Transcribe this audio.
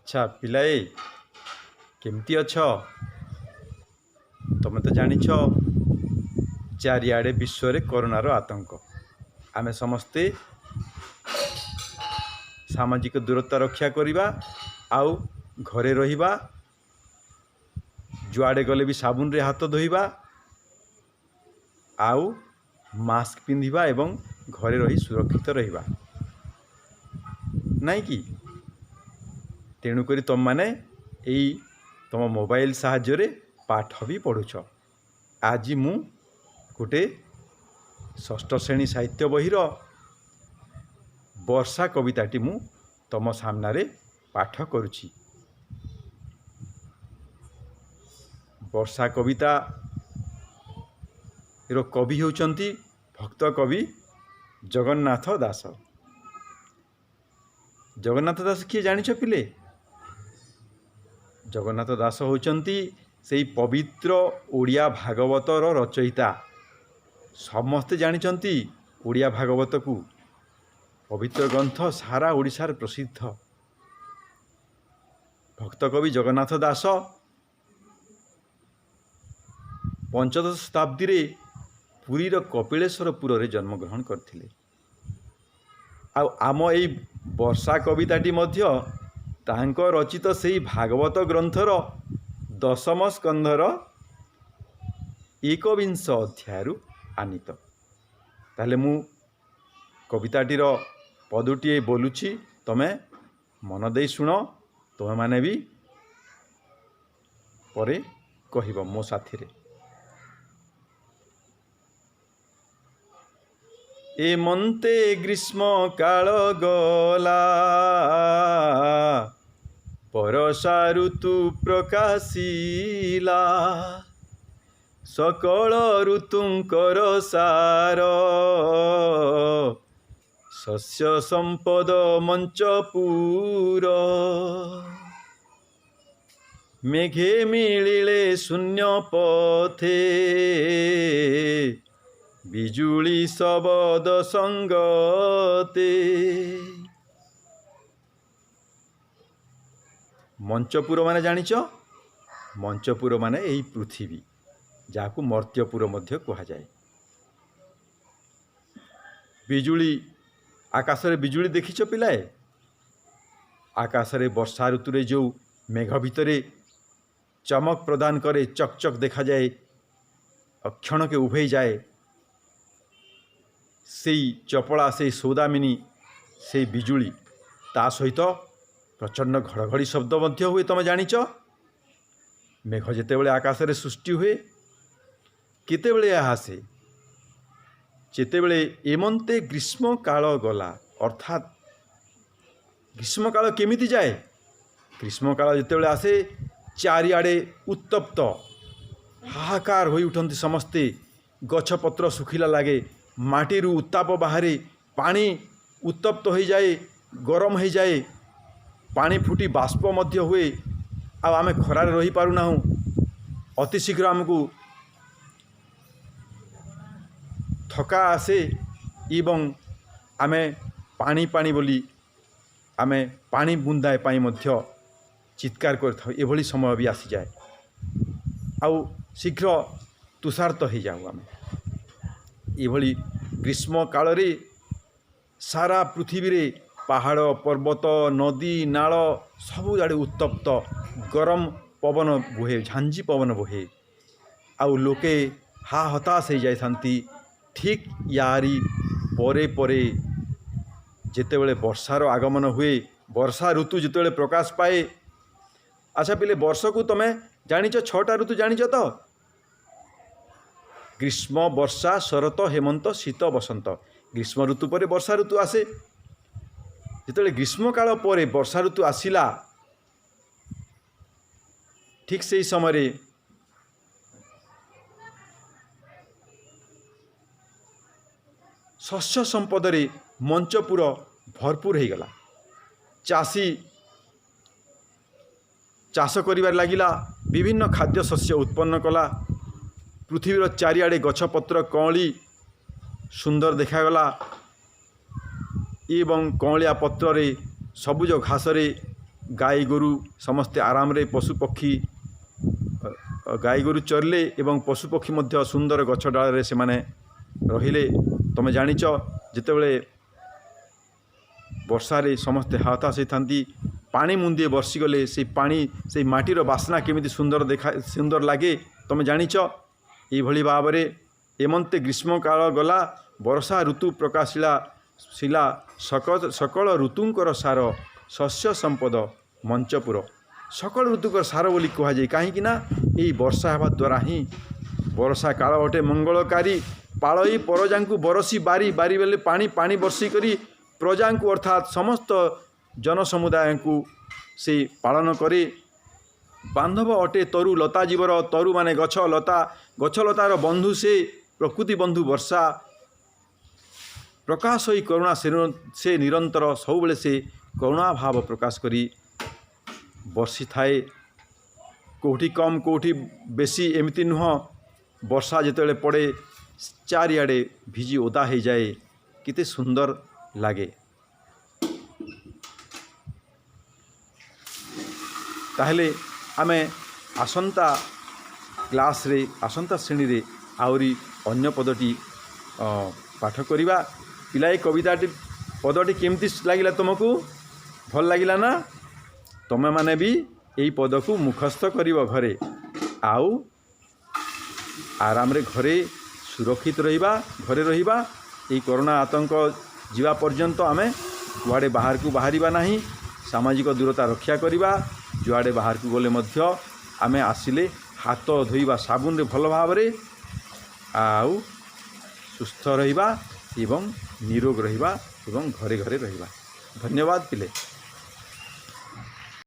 ଆଚ୍ଛା ପିଲାଏ, କେମିତି ଅଛ? ତମେ ତ ଜାଣିଛ, ଚାରିଆଡ଼େ ବିଶ୍ୱରେ କରୋନାର ଆତଙ୍କ। ଆମେ ସମସ୍ତେ ସାମାଜିକ ଦୂରତା ରକ୍ଷା କରିବା ଆଉ ଘରେ ରହିବା, ଯୁଆଡ଼େ ଗଲେ ବି ସାବୁନରେ ହାତ ଧୋଇବା ଆଉ ମାସ୍କ ପିନ୍ଧିବା ଏବଂ ଘରେ ରହି ସୁରକ୍ଷିତ ରହିବା, ନାଇଁ କି? ତେଣୁକରି ତୁମମାନେ ଏଇ ତୁମ ମୋବାଇଲ ସାହାଯ୍ୟରେ ପାଠ ବି ପଢ଼ୁଛ। ଆଜି ମୁଁ ଗୋଟେ ଷଷ୍ଠ ଶ୍ରେଣୀ ସାହିତ୍ୟ ବହିର ବର୍ଷା କବିତାଟି ମୁଁ ତୁମ ସାମ୍ନାରେ ପାଠ କରୁଛି। ବର୍ଷା କବିତାର କବି ହେଉଛନ୍ତି ଭକ୍ତ କବି ଜଗନ୍ନାଥ ଦାସ। ଜଗନ୍ନାଥ ଦାସ କିଏ ଜାଣିଛ ପିଲେ? ଜଗନ୍ନାଥ ଦାସ ହେଉଛନ୍ତି ସେଇ ପବିତ୍ର ଓଡ଼ିଆ ଭାଗବତର ରଚୟିତା। ସମସ୍ତେ ଜାଣିଛନ୍ତି ଓଡ଼ିଆ ଭାଗବତକୁ, ପବିତ୍ର ଗ୍ରନ୍ଥ, ସାରା ଓଡ଼ିଶାରେ ପ୍ରସିଦ୍ଧ। ଭକ୍ତକବି ଜଗନ୍ନାଥ ଦାସ ପଞ୍ଚଦଶ ଶତାବ୍ଦୀରେ ପୁରୀର କପିଳେଶ୍ୱରପୁରରେ ଜନ୍ମଗ୍ରହଣ କରିଥିଲେ। ଆଉ ଆମ ଏଇ ବର୍ଷା କବିତାଟି ମଧ୍ୟ ତାଙ୍କ ରଚିତ ସେଇ ଭାଗବତ ଗ୍ରନ୍ଥର ଦଶମ ସ୍କନ୍ଧର ଏକବିଂଶ ଅଧ୍ୟାୟରୁ ଆନୀତ। ତାହେଲେ ମୁଁ କବିତାଟିର ପଦଟିଏ ବୋଲୁଛି, ତମେ ମନ ଦେଇ ଶୁଣ। ତୁମେମାନେ ବି ପରେ କହିବ ମୋ ସାଥିରେ। ଏମନ୍ତେ ଗ୍ରୀଷ୍ମ କାଳ ଗଲା, ବରଷା ଋତୁ ପ୍ରକାଶିଲା, ସକଳ ଋତୁଙ୍କର ସାର, ଶସ୍ୟ ସମ୍ପଦ ମଞ୍ଚପୁର। ମେଘେ ମିଳିଲେ ଶୂନ୍ୟ ପଥେ, ବିଜୁଳି ଶବଦ ସଙ୍ଗତେ। ମଞ୍ଚପୁର ମାନେ ଜାଣିଛ? ମଞ୍ଚପୁର ମାନେ ଏଇ ପୃଥିବୀ, ଯାହାକୁ ମର୍ତ୍ତ୍ୟପୁର ମଧ୍ୟ କୁହାଯାଏ। ବିଜୁଳି, ଆକାଶରେ ବିଜୁଳି ଦେଖିଛ ପିଲାଏ? ଆକାଶରେ ବର୍ଷା ଋତୁରେ ଯେଉଁ ମେଘ ଭିତରେ ଚମକ ପ୍ରଦାନ କରେ, ଚକ୍ ଚକ୍ ଦେଖାଯାଏ, କ୍ଷଣକେ ଉଭେଇ ଯାଏ, ସେଇ ଚପଳା, ସେଇ ସୌଦାମିନୀ, ସେଇ ବିଜୁଳି। ତା ସହିତ ପ୍ରଚଣ୍ଡ ଘଡ଼ଘଡ଼ି ଶବ୍ଦ ମଧ୍ୟ ହୁଏ, ତୁମେ ଜାଣିଛ? ମେଘ ଯେତେବେଳେ ଆକାଶରେ ସୃଷ୍ଟି ହୁଏ, କେତେବେଳେ ଏହା ଆସେ? ଯେତେବେଳେ ଏମନ୍ତେ ଗ୍ରୀଷ୍ମକାଳ ଗଲା। ଅର୍ଥାତ୍ ଗ୍ରୀଷ୍ମକାଳ କେମିତି ଯାଏ? ଗ୍ରୀଷ୍ମକାଳ ଯେତେବେଳେ ଆସେ, ଚାରିଆଡ଼େ ଉତ୍ତପ୍ତ ହାହାକାର ହୋଇ ଉଠନ୍ତି ସମସ୍ତେ। ଗଛପତ୍ର ଶୁଖିଲା ଲାଗେ, ମାଟିରୁ ଉତ୍ତାପ ବାହାରେ, ପାଣି ଉତ୍ତପ୍ତ ହୋଇଯାଏ, ଗରମ ହୋଇଯାଏ, ପାଣି ଫୁଟି ବାଷ୍ପ ମଧ୍ୟ ହୁଏ। ଆଉ ଆମେ ଖରାରେ ରହିପାରୁନାହୁଁ। ଅତି ଶୀଘ୍ର ଆମକୁ ଥକା ଆସେ ଏବଂ ଆମେ ପାଣି ପାଣି ବୋଲି ଆମେ ପାଣି ବୁନ୍ଦାଏ ପାଇଁ ମଧ୍ୟ ଚିତ୍କାର କରିଥାଉ। ଏଭଳି ସମୟ ବି ଆସିଯାଏ ଆଉ ଶୀଘ୍ର ତୁଷାର୍ତ ହେଇଯାଉ ଆମେ। ଏଭଳି ଗ୍ରୀଷ୍ମ କାଳରେ ସାରା ପୃଥିବୀରେ ପାହାଡ଼, ପର୍ବତ, ନଦୀ, ନାଳ ସବୁଆଡ଼େ ଉତ୍ତପ୍ତ ଗରମ ପବନ ବୁହେ, ଝାଞ୍ଜି ପବନ ବୁହେ ଆଉ ଲୋକେ ହା ହତାଶ ହେଇଯାଇଥାନ୍ତି। ଠିକ୍ ୟାରି ପରେ ପରେ ଯେତେବେଳେ ବର୍ଷାର ଆଗମନ ହୁଏ, ବର୍ଷା ଋତୁ ଯେତେବେଳେ ପ୍ରକାଶ ପାଏ। ଆଚ୍ଛା ପିଲେ, ବର୍ଷକୁ ତୁମେ ଜାଣିଛ 6ଟା ଋତୁ ଜାଣିଛ ତ? ଗ୍ରୀଷ୍ମ, ବର୍ଷା, ଶରତ, ହେମନ୍ତ, ଶୀତ, ବସନ୍ତ। ଗ୍ରୀଷ୍ମ ଋତୁ ପରେ ବର୍ଷା ଋତୁ ଆସେ। ଯେତେବେଳେ ଗ୍ରୀଷ୍ମକାଳ ପରେ ବର୍ଷା ଋତୁ ଆସିଲା, ଠିକ୍ ସେଇ ସମୟରେ ଶସ୍ୟ ସମ୍ପଦରେ ମଞ୍ଚପୁର ଭରପୁର ହେଇଗଲା। ଚାଷୀ ଚାଷ କରିବାରେ ଲାଗିଲା, ବିଭିନ୍ନ ଖାଦ୍ୟ ଶସ୍ୟ ଉତ୍ପନ୍ନ କଲା। ପୃଥିବୀର ଚାରିଆଡ଼େ ଗଛପତ୍ର କଅଁଳି ସୁନ୍ଦର ଦେଖାଗଲା ଏବଂ କଅଁଳିଆ ପତ୍ରରେ, ସବୁଜ ଘାସରେ ଗାଈ ଗୋରୁ ସମସ୍ତେ ଆରାମରେ, ପଶୁପକ୍ଷୀ, ଗାଈ ଗୋରୁ ଚରିଲେ ଏବଂ ପଶୁପକ୍ଷୀ ମଧ୍ୟ ସୁନ୍ଦର ଗଛ ଡାଳରେ ସେମାନେ ରହିଲେ। ତୁମେ ଜାଣିଛ, ଯେତେବେଳେ ବର୍ଷାରେ ସମସ୍ତେ ହତାଶ ହେଇଥାନ୍ତି, ପାଣି ମୁନ୍ଦିଏ ବର୍ଷିଗଲେ ସେଇ ପାଣି, ସେଇ ମାଟିର ବାସ୍ନା କେମିତି ସୁନ୍ଦର ଦେଖା, ସୁନ୍ଦର ଲାଗେ, ତୁମେ ଜାଣିଛ। ଏଇଭଳି ଭାବରେ ଏମନ୍ତେ ଗ୍ରୀଷ୍ମକାଳ ଗଲା, ବର୍ଷା ଋତୁ ପ୍ରକାଶିଲା ଶିଲା ସକଳ ଋତୁଙ୍କର ସାର ଶସ୍ୟ ସମ୍ପଦ ମଞ୍ଚପୁର। ସକଳ ଋତୁଙ୍କର ସାର ବୋଲି କୁହାଯାଏ, କାହିଁକି ନା ଏଇ ବର୍ଷା ହେବା ଦ୍ୱାରା ହିଁ। ବର୍ଷା କାଳ ଅଟେ ମଙ୍ଗଳକାରୀ, ପାଳଇ ପରଜାଙ୍କୁ ବରସି ବାରି। ବାରି ବେଲେ ପାଣି, ପାଣି ବର୍ଷି କରି ପ୍ରଜାଙ୍କୁ ଅର୍ଥାତ୍ ସମସ୍ତ ଜନସମୁଦାୟଙ୍କୁ ସେ ପାଳନ କରେ। ବାନ୍ଧବ ଅଟେ ତରୁ ଲତା ଜୀବର। ତରୁ ମାନେ ଗଛ ଲତା, ଗଛ ଲତାର ବନ୍ଧୁ ସେ, ପ୍ରକୃତି ବନ୍ଧୁ ବର୍ଷା। ପ୍ରକାଶ ହୋଇ କରୁଣା ସେ ନିରନ୍ତର, ସବୁବେଳେ ସେ କରୁଣା ଭାବ ପ୍ରକାଶ କରି ବର୍ଷିଥାଏ। କେଉଁଠି କମ୍, କେଉଁଠି ବେଶୀ, ଏମିତି ନୁହଁ। ବର୍ଷା ଯେତେବେଳେ ପଡ଼େ, ଚାରିଆଡ଼େ ଭିଜି ଓଦା ହେଇଯାଏ, କେତେ ସୁନ୍ଦର ଲାଗେ। ତାହେଲେ ଆମେ ଆସନ୍ତା କ୍ଲାସ୍ରେ, ଆସନ୍ତା ଶ୍ରେଣୀରେ ଆହୁରି ଅନ୍ୟ ପଦଟି ପାଠ କରିବା। ପିଲା, ଏ କବିତାଟି, ପଦଟି କେମିତି ଲାଗିଲା ତୁମକୁ? ଭଲ ଲାଗିଲା ନା? ତୁମେମାନେ ବି ଏଇ ପଦକୁ ମୁଖସ୍ଥ କରିବ ଘରେ, ଆଉ ଆରାମରେ ଘରେ ସୁରକ୍ଷିତ ରହିବା, ଘରେ ରହିବା। ଏଇ କରୋନା ଆତଙ୍କ ଯିବା ପର୍ଯ୍ୟନ୍ତ ଆମେ କୁଆଡ଼େ ବାହାରକୁ ବାହାରିବା ନାହିଁ। ସାମାଜିକ ଦୂରତା ରକ୍ଷା କରିବା। ଯୁଆଡ଼େ ବାହାରକୁ ଗଲେ ମଧ୍ୟ ଆମେ ଆସିଲେ ହାତ ଧୋଇବା ସାବୁନରେ ଭଲ ଭାବରେ, ଆଉ ସୁସ୍ଥ ରହିବା ଏବଂ ନିରୋଗ ରହିବା ଏବଂ ଘରେ ଘରେ ରହିବା। ଧନ୍ୟବାଦ ପିଲେ।